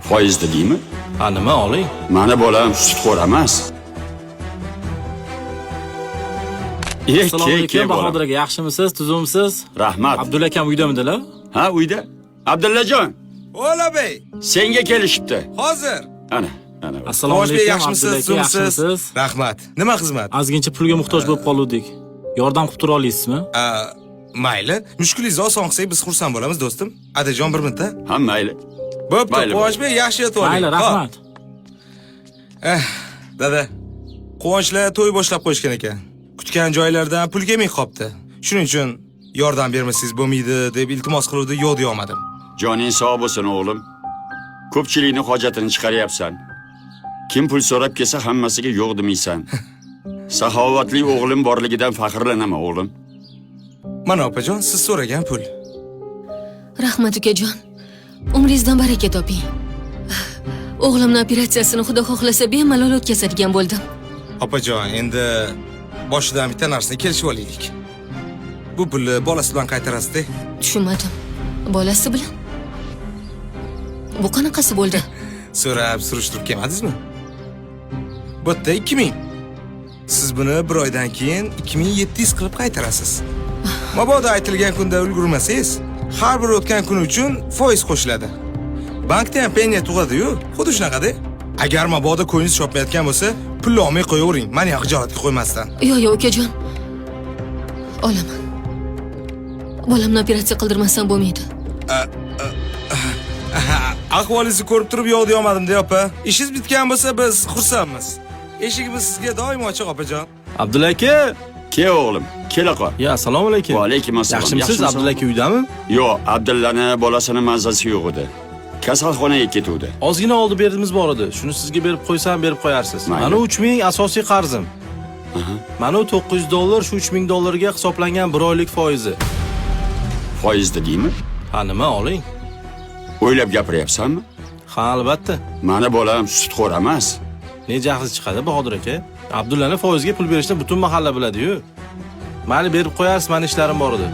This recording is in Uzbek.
Foizda deymi? Ha, nima, oling. Mani bolam sutxo'r emas. Assalomu Ke, alaykum bolam. Bahodir aka, yaxshimisiz, tuzukmisiz? Rahmat. Abdulla akam uydamidilar? Ha, uyda. Abdullajon, Ola bey, senga kelishibdi. hozir. Ana, ana. Assalomu Quvonchbek, alaykum yaxshimisiz, Abdulla aka, tuzukmisiz? yaxshimisiz? Rahmat. Nima xizmat? Ozgincha pulga muhtoj bo'lib qoluvdik. Yordam qilib tura olasizmi? Mayli, mushkulingizni oson qilsak biz xursand bo'lamiz, do'stim. Adajon, bir minutda. Ha, mayli. Bo'pti, Mayli, Quvonchbek, yaxshi yotib oling. Mayli, rahmat. Dada, Quvonchlar to'y boshlab qo'yishgan ekan. Kutgan joylaridan pul kelmay qopti. Shuning uchun yordam bermasangiz bo'lmaydi deb iltimos qiluvdi, yo'q deya olmadim. Joning sog' bo'lsin, o'g'lim. Ko'pchilikning hojatini chiqaryapsan. Kim pul so'rab kelsa hammasiga yo'q demaysan. Saxovatli o'g'lim borligidan faxrlanaman, o'g'lim. Mana opajon, siz so'ragan pul. Rahmat ukajon. Umringizdan baraka toping. O'g'limni operatsiyasini xudo xohlasa bemalol o'tkazadigan bo'ldim. Opajon, endi boshidan bitta narsani kelishib olaylik. Bu pulni bolasi bilan qaytarasiz-da. Tushunmadim. Bolasi bilan? Bu qanaqasi bo'ldi? So'rab surishtirib kelmadingizmi? Bu yerda 2000. Siz buni bir oydan keyin 2700 qilib qaytarasiz. Mabodo aytilgan kunda ulgurmasangiz, har bir o'tgan kun uchun foiz qo'shiladi. Bankda ham penya tug'adi-yu, xuddi shunaqada. Agar mabodo ko'nglingiz chopmayotgan bo'lsa, pulni olmay qo'yavering, mani ham xijolatga qo'ymasdan. Yo'q, yo'q ukajon. Olaman. Bolamni operatsiya qildirmasam bo'lmaydi. Ahvolingizni ko'rib turib yo'q deya olmadim-da, opa. Ishingiz bitgan bo'lsa biz xursandmiz. Eshigimiz sizga doimo ochiq, opajon. Abdulla aka. Ke o'g'lim, kela qol. Ya, assalomu alaykum. Va alaykum assalom. Yaxshimisiz? Yaxshimisan? Abdulla aka uydami? Yo'q, Abdullani bolasini mazasi yo'q edi. Kasalxonaga ketuvdi. Ozgina oldi berdimiz bor edi. Shuni sizga berib qo'ysam, berib qo'yarsiz. Mayli. Mana 3000 asosiy qarzim. Mana 900 dollar shu 3000 dollarga hisoblangan bir oylik foizi. Foizda deymi? Ha, nima, oling. O'ylab gapiryapsanmi? Ha, albatta. Mani bolam sutxo'r emas. Ne jahli chiqadi Bahodir aka? Abdullani foizga pul berishni butun mahalla biladi-yu. Mayli, berib qo'yarsiz, mani ishlarim bor edi.